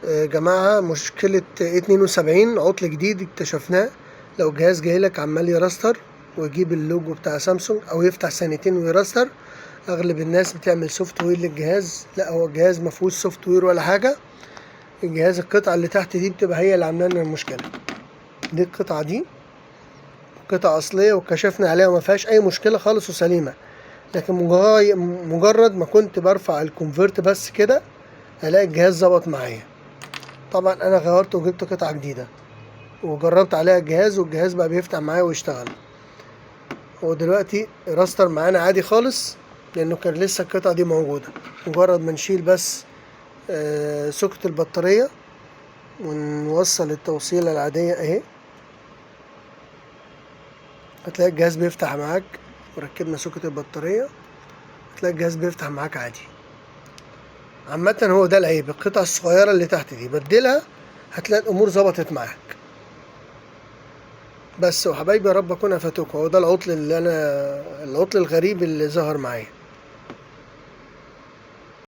جماعة مشكلة 72 عطل جديد اكتشفناه. لو الجهاز جايلك عمال يراستر ويجيب اللوجو بتاع سامسونج او يفتح ثانيتين ويراستر، اغلب الناس بتعمل software للجهاز. لا، هو الجهاز ما فيهوش software ولا حاجة. الجهاز القطعة اللي تحت دي بتبقى هي اللي عاملة لنا المشكلة. دي القطعة دي قطعة أصلية وكشفنا عليها وما فيهاش أي مشكلة خالص وسليمة، لكن مجرد ما كنت برفع ال convert بس كده ألاقي الجهاز ظبط معايا. طبعا أنا غيرت وجبت قطعة جديدة وجربت عليها الجهاز، والجهاز بقى بيفتح معايا ويشتغل. هو دلوقتي راستر معانا عادي خالص لأنه كان لسه القطعة دي موجودة. مجرد ما نشيل بس socket البطارية ونوصل التوصيلة العادية اهي، هتلاقي الجهاز بيفتح معاك. وركبنا socket البطارية هتلاقي الجهاز بيفتح معاك عادي. عامة هو ده العيب، القطعة الصغيرة اللي تحت دي بدلها هتلاقي الأمور ظبطت معاك. بس وحبايبي يا رب أكون أفدتكم. هو ده العطل اللي أنا، العطل الغريب اللي ظهر معايا.